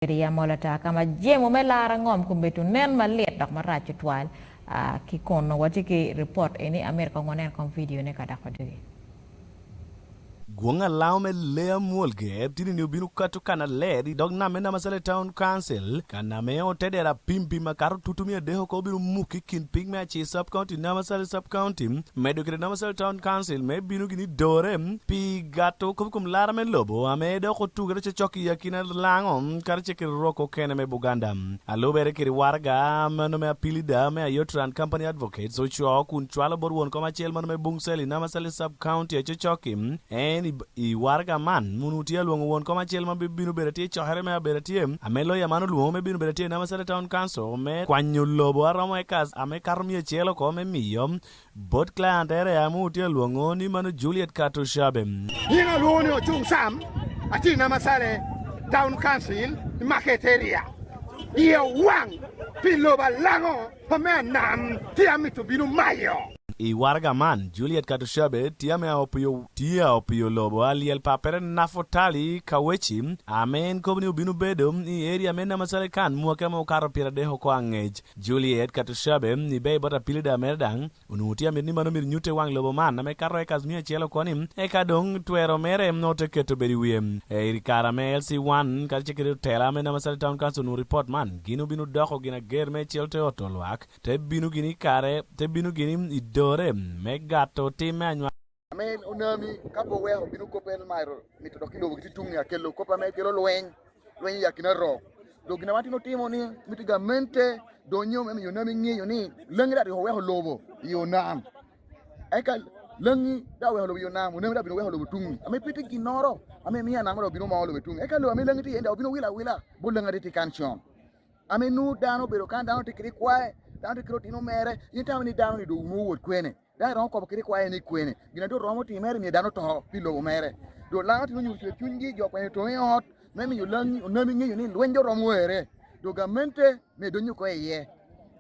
Bedo i amol ata ka ma jemo me laro angom kombeddi onen malit dok marac tutwal. Ki kunnu watye ki ripot eni, amito kong wanen kong vidio ne ka dok wadugi. Gwong alamo me lee amwol ger tini ni obino kato kana ler i dog nam me Namasale Town Council ka name oteder apim pim makato tutu miya adek oko obino muk i kin piny me Aceh Sub County, Namasale Sub County medo kede Namasale Town Council me bino gini dore pi Gato kop i kom lara me lobo ame dok otugere cocok i akina lango kadi ce kede rok okene me Buganda. Alubere kede waraga mano me apilida me Ayotran Company Advocates oco kun cwalo bot won kom acel mano me Bungseli, Namasale Sub-County acocoki. En i waraga man munu tye alwongo won kom acel ma bibino bedo atye cokere me abedo atye ame loya man olwongo me bino bedo atye i Namasale Town Council me kwanyo lobo aromo acres ame kato miya acel oko me miyo Bot client ere amu tye alwongo ni mano Juliet Katushabe. Nyinga alwongo ni Ocung Sam, atye i Namasale Town Council i Market Area. Iya owang pi lobo alango pa me anam tye amito bino mayo. I waraga man, Juliet Katushabe tye ame opiyo tye a opiyo lobo alyel pa pere Nafutali Kaweci ame en kobo ni obino bedo i area me Namasale kan mwaki ame okato pyeradek oko angec. Juliet Katushabe, ibe bot apilida mere dang, onongo tye amito ni mano myero nyute wang lobo man ame kato acres miya acel oko ni eka dong twero mere ote keto bedo i wiye. I kare ame LC1 kadi ce kede otela me Namasale Town Council onongo ripot man, gin obino doko gin ager me cel te oto lwak te bino gini kare te bino gini i dore me gato tim me anywak. Ame onami ka pe oweko bino kop en maro mito dok ki lobo gitye tungi akelo kop ame kelo lweny lweny i akina rok dong gin ame atino timo ni miti gamente donyo me miyo onami ngeyo ni lengi dok oweko lobo i onam eka lengi dok oweko lobo i onam onami dok bino weko lobo tungi ame pe tye ginoro ame miyo anam dok bino moko lobo tungi eka lobo ame lengi tye iye dok bino wilo awila bot lengi ati tye kan con. Ame nongo dano obedo kan dano tye kede kwaye dano tye kede otino mere in itamo ni dano ni dong nongo owot kwene dano iromo kobo kede kwaye ni kwene gin ado romo timere myero dano oto pi lobo mere do lango tino nyuto cwer cwinygi jo kwenyo tong i ot me miyo langi onami ngeyo ni lweny do romo were do gamente me donyo ko iye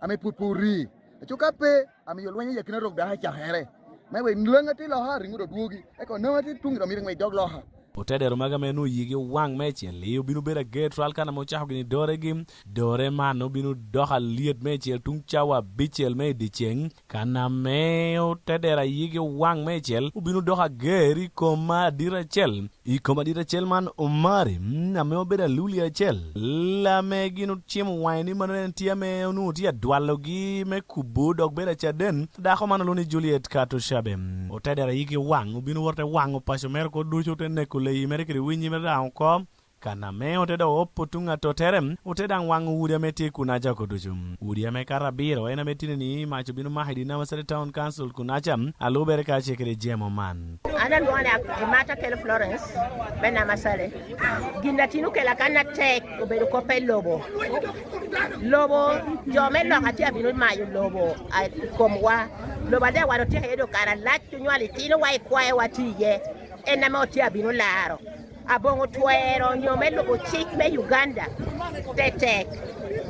ame pud pe ori aco ka pe amiyo lweny i akina rok dano acakere me wek langa ti loka ringo do dwogi eka onami ti tungi do mito ngwec dog loka. Otedero magi ame nongo yigi owang me cel-li obino bedo ager twal ka name ocako gini doregi. Dore man obino doko alyet me cel tung cawa abicel me i dyeceng. Ka name otedero ayigi owang me cel obino doko ager i kom adita acel. I kom adita acel man Omari ame obedo aluli acel ame gin ocimo wange ni mano en tye ame onongo tye adwalogi me kubo dok bedo acaden. Dako man olwongo ni Juliet Katushabe. Otedero ayigi wang, obino wot te wango paco mere oko ducu, te neko leyi mere kede winyi mere dang oko. Ka name ote dok opo tung atotere, ote dang wango udi ame tye kunaca oko ducu. Udi ame kato abiro en ame tine ni mac obino mako i dye Namasale Town Council kunaca, alubere kacel kede jemo man. An alwongo ni Amata Akello Florence me Namasale. Gin na tin okela kan atek obedo kop pe lobo. Lobo jo me loka tye abino mayo lobo i komwa. Lobo adek wan otyeko iye dong kare alac tunywal itinowa ikwayowa tye iye en ame otye abino laro. Abongo twero nyo me lubo cik me Uganda tetek.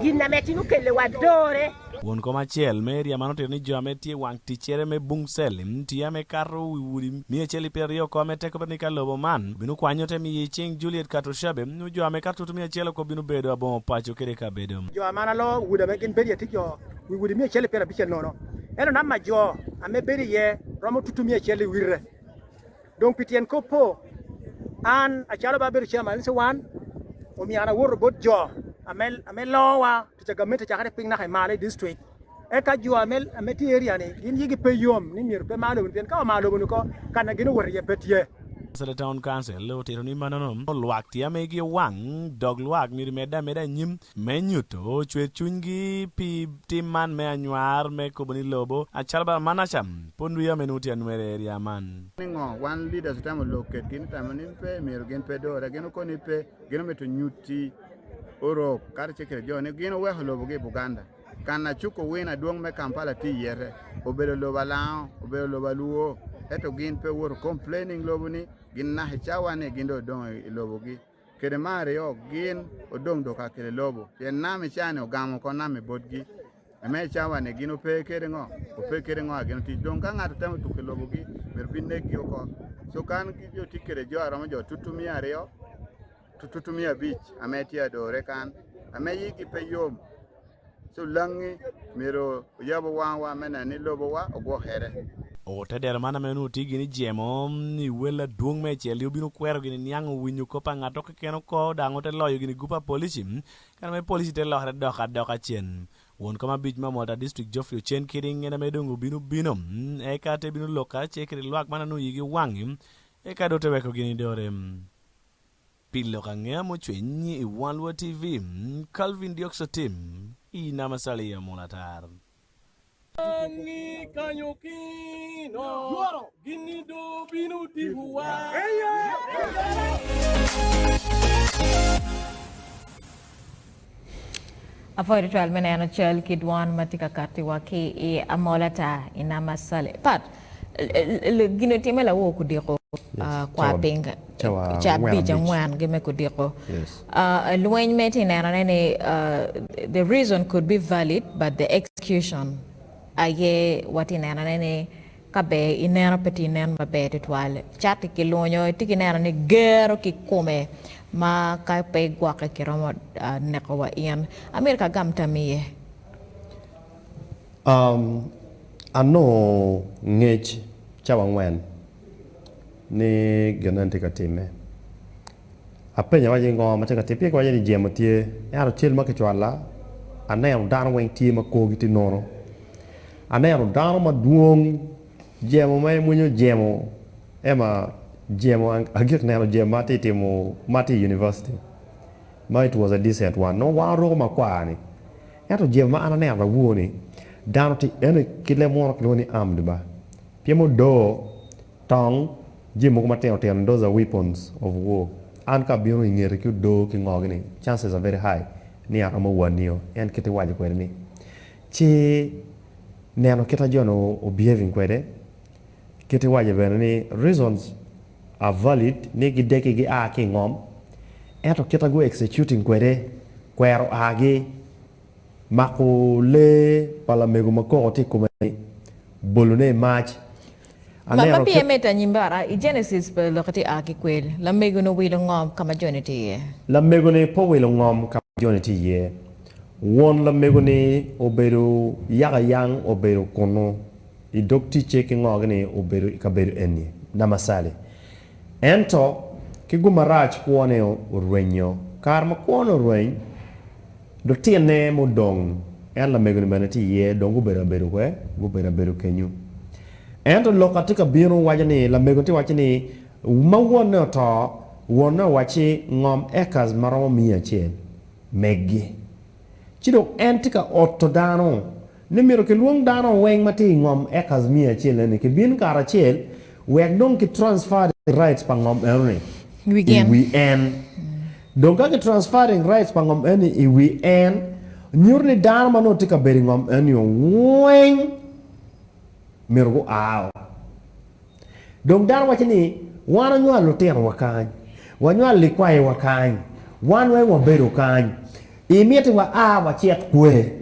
Gin ame tin okelle wa dore. Won kom acel me area man otito ni jo ame tye i wang ticcere me bung cell tye ame kato wi udi miya acel ki pyeraryo oko ame teko bene ni ka lobo man obino kwanyo te miyo i cing Juliet Katushabe nyo jo ame kato tutu miya acel oko bino bedo abongo paco kede kabedo. Jo a man alo udi ame gin bedo iye tye jo wi udi miya acel ki pyerabicel nono, ento namba jo ame bedo iye romo tutu miya acel i wirre. Dong pi tyen kop po, an acalo ba abedo chairman LC one, omiyo an awoto bot jo ame lowa tic pa gamente cakere piny naka i malo i district, eka jo ame tye i area ni gin yigi pe yom ni myero pe mar lobo ni pien ka omaro lobo ni oko kana gin owoto iye pe tye. Sale Town Council otito ni manono lwak tye ame igi owang dok lwak myero imedde ameda anyim me nyuto cwercwinygi pi tim man me anywar me kobo ni lobo acalo bara manaca pud nwiyo ame nongo tye anwere i area man. Ni ngo wan leaders otemo lok kedgi ni tamo ni pe myero gin pe dore gin okoni pe gin omito nyuti orok kadi ce kede jo ni gin oweko lobo gi i Buganda kana cuko win adwong me Kampala tye iyete obedo lobo alango obedo lobo alwo ento gin pe woto complaining lobo ni gin naka i cawa ni gin dong odong i lobo gi. Kede me aryo, gin odong dok a kede lobo, pien nam i caa-ni ogamo oko nam-mi botgi. Me i cawa-ni gin ope kede ngo? Ope kede ngo a gin otic? Dong ka ngat otemo tuko i lobogi, myero bin nekgi oko. Co kan jo tye kede jo a romo jo tutumiya aryo. tutumiya ame tye adore kan ame yigi pe yom ci olangi myero oyabo wangwa me neno ni lobowa ogwokere. Ote dero man ame onongo tye gin i jemo i wel adwong me ecel-li obino kwero gin i niango winyo kop pa ngat keken oko dang ote loyo gin i gup pa polici kare me polici te lokere dok adoka cen. Won kom abic me Amolta District Geoffrey Ochen Kiring en ame dong obino bino eka te bino lok kacel kede lwak man onongo igi wangi eka dong te weko gin i dore. Pi lok angeya mucwiny i Wan Luo TV, Calvin Diox Otim, i Namasale i Amul Atar. Angi kanyo kino, gini do bino tihuwa. Apwoyo tutwal me neno cal ki dwon ma tye ka kati wa ki i Amol Ata i Namasale. Pat, gin otimme lawor kudiko kwa piny ca abic angwen gi me kudiko. Lweny me tye nenone ni the reason could be valid but the execution aye watye nenone ni Ka ber ineno pe tye nen maber tutwal. Cati ki lunyo itye ki neno ni gero ki kome ma ka pe igwoke kiromo neko wa in. Amito ka agam tammi iye. Um, anongo ngec cawa angwen ni gin eni tye ka timme. Apenyo awaco ni ngo ma tye ka timme pien kiwaco ni jemo tye ento cal ma kicwala aneno dano weng tye ma korgi tye nono. Aneno dano madwong jemo ma imwinyo jemo ema jemo agik neno jemo ma atye timo ma atye i university ma it was a decent one nongo wan waruko makwar ni ento jemo ma an aneno lawor ni dano tye eno ki leb munu kilwongo ni armed ba pien odoo tong jami mogo matino tino those are weapons of war an ka abino ingeti ki odoo ki ngo gini chances are very high ni aromo wanio en kit iwaco kwede ni Ci neno kit a jo-ni o behaving kwede, kit iwaco bene ni reasons are valid ni gidegi gia ki i ngom, ento kit a gu executing kwede, kwero a gi, mako lee pa lamego ma koko tye i kome-ni, bolone i mac. Ma Aneno ma kit. peya imedde anyim bara, i Genesis pa lok tye a ki kwel, lamego-ni owilo ngom ka ma jo-ni tye iye. Lamego-ni pe owilo ngom ka ma jo-ni tye iye. Won lamego-ni obedo yaka yang obedo kunnu i dog ticce ki ngogi-ni obedo i kabedo eni, Namasale. Ento ki gum marac kwone orwenyo. Kare ma kwone orweny, Lutinne mudong, en lamego-ni bene tye iye, dong gubedo abedo kwe, gubedo abedo kenyu. Ento lok atye ka bino waco ni, lamego-ni tye waco ni, ma wonne oto, wonne owacci ngom acres ma romo miya acel megi. Ci dong en tye ka oto dano ni myero kilwong dano weng ma tye i ngom acres miya acel eni kibin karacel wek dong ki transferring rights pa ngom eno ni i wi en. Dong ka ki transferring rights pa ngom eni i wi en, nyuto ni dano ma nongo tye ka bedo i ngom eni weng myero gua o. Dong dano waco ni, Wan wanywalo lutinowa kany, wanywalo likwayowa kany, wan weng wabedo kany. Imiti waa wacit kwe?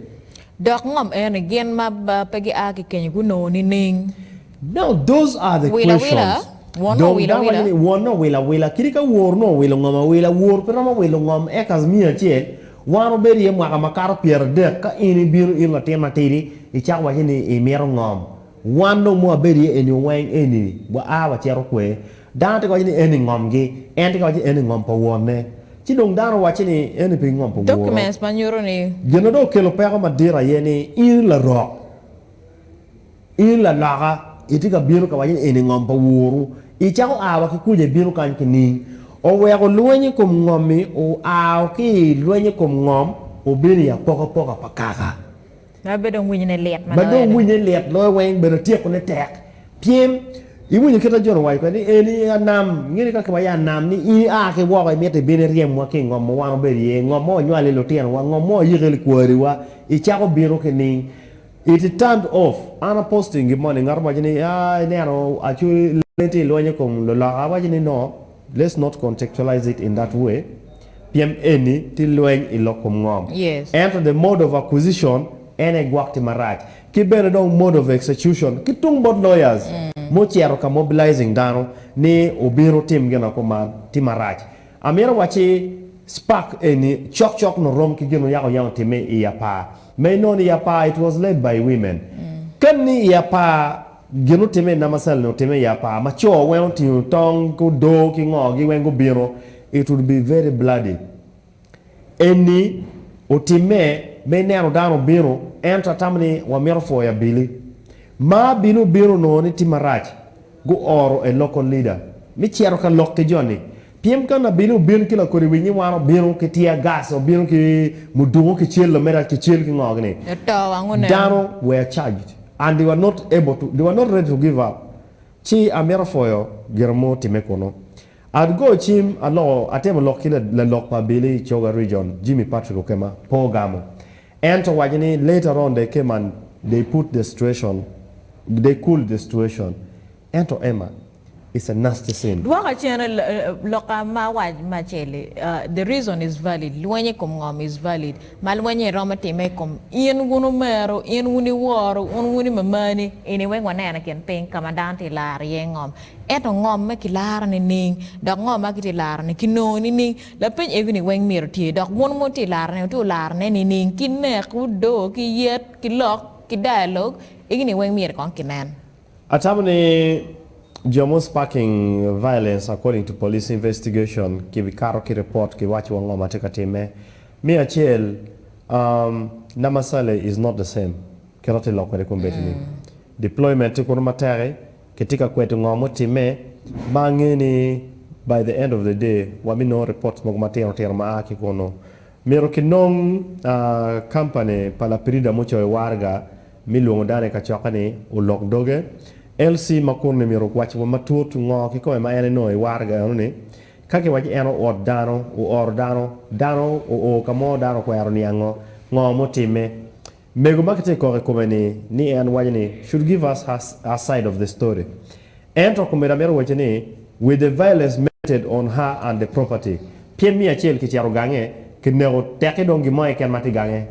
Dok ngom eni gin ma pe gia ki kenyo gunongo nining? Now those are the Wilo awila, questions. wonne Dong owilo dano waco awila. ni wonne owilo awila. Kadi ka wor nongo owilo ngom awila, wor pe romo wilo ngom acres 100. Wan wabedo iye mwaka makato 30 ka in ibino in latin matidi icako waco ni imito ngom. Wan dong ma wabedo iye eni weng eni wa a wacito kwe. Dano tye ka waco ni eni ngomgi, en tye ka waco ni eni ngom pa wonne. Ci dong dano owacce ni eni pe ngom pa woro. Documents ma nyuto ni. Gin ma dong okelo peko madit aye ni in larok, in laloka, itye ka bino ka waco ni eni ngom pa woru. Icako a wa ki kuca ibino kany ki ning? Oweko lweny i kom ngom-mi oa ki i lweny i kom ngom obino i apokapoka pa kaka. Ma bene dong winyone lit ma Ma dong loyo-ni. winye lit loyo weng bene tyekone tek. Pien, iwinyo kit ma Jon owaco kwede ni, Eni anam, inge ni ka kiwaco anam ni in ia ki woko imito ibin iryemwa ki i ngom ma wan wabedo iye, ngom ma wanywalo iye lutinowa, ngom ma wayiko iye likwariwa, icako bino ki ning? It turned off. An a posting gin moni, ngat owaco ni, Ah, ineno, actually lweny tye i lweny i kom luloka. Awaco ni, No, let's not contextualize it in that way. Pyem eni tye lweny i lok kom ngom. Yes. Ento the mode of acquisition en aye gwok tye marac. Ki bene dong mode of execution ki tung bot lawyers mucito ka mobilizing dano ni obin otim gin ma kuman tye marac. Amito wacci spark eni cok cok no rom ki gin oyako yam otime i apar. Ma inongo ni i apar it was led by women. Keni i apar gin otime i Namasale ni otime i apar ma co weng otingo tong ki odoo ki ngo gi weng gubino it would be very bloody. Eni otimme ma ineno dano obino ento atamo ni wamito pwoyo abili. Ma abili obino onongo ni tye marac gu oro a local leader mi cito ka lok ki joni. Pien ka abili obino ki lakodi winy ni wan obino ki tear gas obino ki muduku ki cel omeda ki cel ki ngo gini. Dano were charged and they were not able to they were not ready to give up. Ci amito pwoyo gin mo otimme kunu. Ago cim aloko atemo lok ki lalok pa abili i Coga region Jimmy Patrick Okema pe ogamo ento owaco ni later on they came and they put the situation they cooled the situation ento Emma it's a nasty scene. Dwoka cen loka ma awac maceli the reason is valid lweny i kom ngom is valid ma lwenye romo time i kom in wun omero in wun iworo un wun i mamani eni weng waneno i kin piny ka ma dano tye laro iye ngom Ento ngo ma kilaro nining? Dok ngo ma kitye laro-ni kinongo nining? Lapeny egi-ni weng myero tye. Dok wun ma wutye laro-ne, wutye larone nining? Ki nek, wudo, ki yet, ki lok, ki dialogue, egi-ni weng myero kong kinen. Atamo ni jo mo sparking violence according to police investigation kibikato ki report kiwaco wa ngo ma tye ka time. Me acel, um, Namasale is not the same kit atye lok kwede kombeddi ni. Deployment tye kunu matek-ki. Kitye ka kwedo ngo mutimme ma ange ni by the end of the day wabinongo reports mogo matino tino ma a ki kunu. Myero kinong company pa lapirida mucoyo waraga mi lwongo dano i kacokke ni olok doge. LC ma kunu ni myero owac wa matut ngo kikome ma en enongo i waraga eno ni. Ka kiwaco en oot dano, ooro dano, dano oo ka mo dano okwero niango ngo mutimme. Mego ma kitye kok i kome ni ni en waco ni should give us her, her side of the story. Ento komedo amito wacce ni with the violence meted on her and the property pien miyo acel kicito gange kineko tekki dong gin mo keken ma tye gange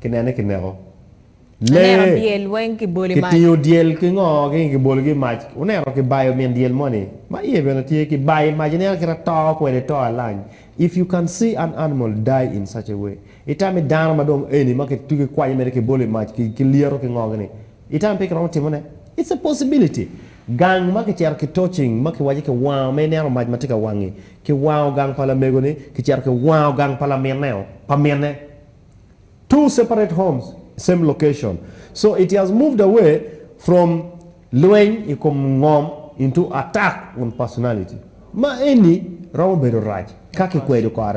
kinene kineko. Aneno Lee dyel weng kibolo i mac. kitingo dyel ki ngo ki kibologi i mac wuneno kibayo min dyel moni ma iye bene tye kibayo i mac ineno kite to kwede to alany if you can see an animal die in such a way Itamo ni dano ma dong eni ma ki kwanyo mere ki bolo i mac ki lyeto ki ngo gini itamo pe kiromo timo ne? It's a possibility. Gang ma kicito ki torching ma kiwaco ki wango ma ineno mac ma tye ka wangi ki wango gang pa lamego ni kicito ki wango gang pa laminne o pa minne. Two separate homes same location. So it has moved away from lweny i kom ngom into attack on personality. Ma eni romo bedo rac ka kikwedo kore.